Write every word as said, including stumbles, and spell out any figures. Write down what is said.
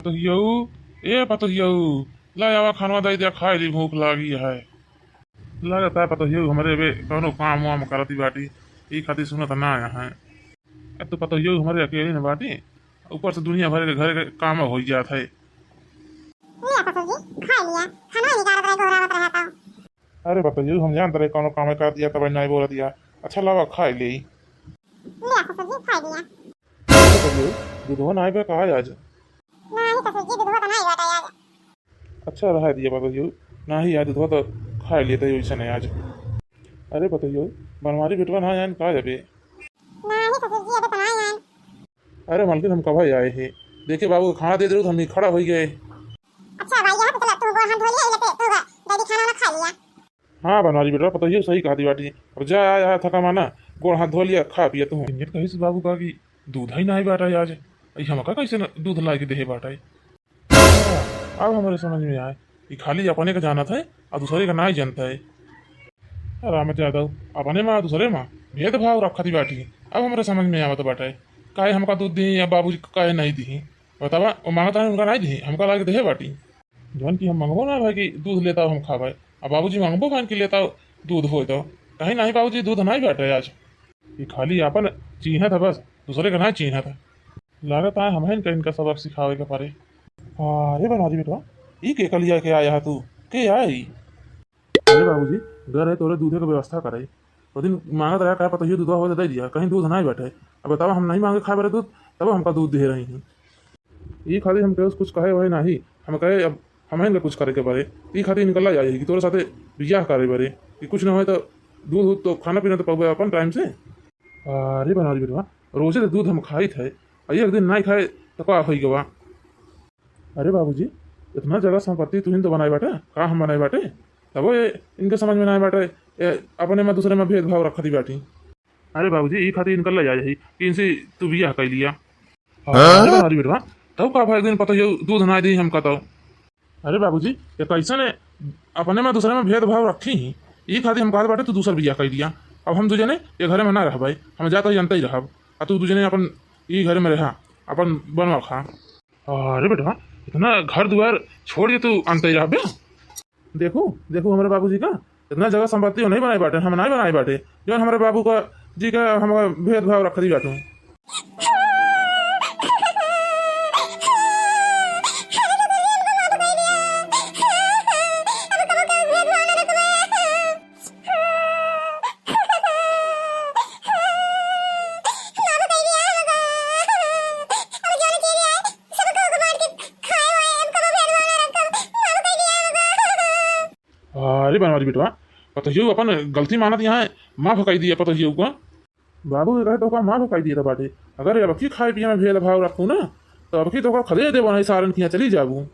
पतोहियऊ, ए पतोहियऊ, ला आवा खानवा दइ द्या, खाइ ली, भूख लागी है। लागत है पतोहियऊ हमरे बे कौनो काम वाम करती बाटी, ई खातिर सुनत ना आया है। अब तो पतोहियऊ हमरे अकेले न बाटी, ऊपर से दुनिया भर के घर के काम होइ जात है। लिया ससुर जी, खाइ लिया, खाना ही निकालत रहे, गोहरावत रहे तो। अरे पतोहियऊ, हम जानत रहे कौनो काम कर दिया, तब नाहीं बोलत दिया। अच्छा लावा खाइ ले। लिया ससुर जी, खाइ लिया। अरे पतोहियऊ, दूधवा नाहीं बा का आज? नाहीं ससुर जी, दूधवा तो नाहीं बाटे आज। अच्छा रहा दिया पतोहियऊ, नाहीं आज दूधवा तो खाइ लेते वैसे नहीं आज। अरे पतोहियऊ, बनवारी बेटवा ना आयन का जबे? नाहीं ससुर जी, अबे तो नाहीं आयन। अरे मालकिन, हम कब आए हैं, देखे बाबू खाना दे दे, हम ही खड़ा होइ गए। अच्छा भाई, यहाँ पे चला, तू गोड़ हाथ धो लिया, ये लेते तू गा, दादी खाना ना खा लिया। हाँ बनवारी बेटवा, पतोहियऊ सही कहती बाटी। अब जा, आया है थका माना, गोड़ हाथ धो लिया, खा पिया तू। इन्हें कहिस बाबू का कि दूध ही नाहीं बाटा आज, ई हमका कैसे न दूध ला के देहे बाटा। अब हमरे समझ में आए, ई खाली अपने का जानत है और दूसरे का नाहीं जानत है। राम यादव, अपने मा दूसरे मा भेदभाव रखती बाटी, अब हमरे समझ में आवत बाटे। काहे हमका दूध दी या बाबूजी काहे नाहीं दी? बतावा, वो मांगत रहे उनका नाहीं दी, हमका ला के देहे बाटी। जौन कि हम मंगबो ना भाई कि दूध लेता हम खाबे, अब बाबूजी मंगबो भाई कि लेता दूध होय तो, कहीं नाहीं बाबूजी दूध नाहीं बाटे आज। ये खाली अपन चीन्हत है बस, दूसरे का नाहीं चीन्हत है। लागत है हमहिन का इनका सबक सिखावे के पड़े। अरे बनवारी बेटवा, ई के कलिया के आया है तू? के आई? अरे बाबूजी, घर है तोरे दूधे के व्यवस्था करे। वो दिन मांगत रहा, कहे पतोहियऊ दूधवा हो तो दे दिया, कहीं दूध नाहीं बाटे। अब बतावा, हम नाहीं मांगे खाए बरे दूध, तब हमका दूध दे रही हैं। ई खातिर हम केहू से कुछ कहे वहे नाहीं, हम कहे अब हमहिन का कुछ करे के पड़े। ई खातिर इनका ला जाए कि तोरे साथे बियाह करे बरे, कि कुछ ना होए तो दूध उध तो खाना पीना तो पउबे अपन टाइम से। अरे बनवारी बेटवा, रोजे तो दूध हम खाइत है, और एक दिन नाहीं खाए तो का होई गवा? अरे बाबूजी, इतना जगह संपत्ति तुहिन तो बनाए बाटे, का हम बनाए बाटे? तबो ये इनके समझ में नाहीं बाटे, ये अपने मा दूसरे मा भेदभाव रखती बाटी। अरे बाबूजी, ई खातिर इनका ले जाए ही कि इनसे तू बियाह कर लिया। हाँ? अरे बनवारी बेटवा, तब का भाई, एक दिन पतोहियऊ दूध नाहीं दी हमका तो। अरे बाबूजी, ये कैसन है, अपने मा दूसरे मा भेदभाव रखी ही, ई खातिर हम कहत बाटे तू दूसर बियाह कर लिया। अब हम दू जने ये घरे में ना रहबे, हम जात ही अंतई रहब, आ तू दू जने अपन ई घरे में रहा, अपन बनवा खा। अरे बेटवा, इतना घर दुआर छोड़ के तू अंतई रहबे? देखू, देखू हमरे बाबूजी का, इतना जगह संपत्ति नाहीं बनाए बाटे, हम नाहीं बनाए बाटे, जौन हमरे बाबू का जी का हम भेदभाव रख दी बाटू। अरे बनवारी बेटवा, पतोहियो अपन गलती मानत यहाँ है, माफ कई दिया पतोहियो को। बाबू के कहे तो का माफ कई दिया था बाटे। अगर अब की खाए पिए में भेदभाव रखू ना, तो अब की तो का खदे देबो नहीं, सारन किया चली जाबू।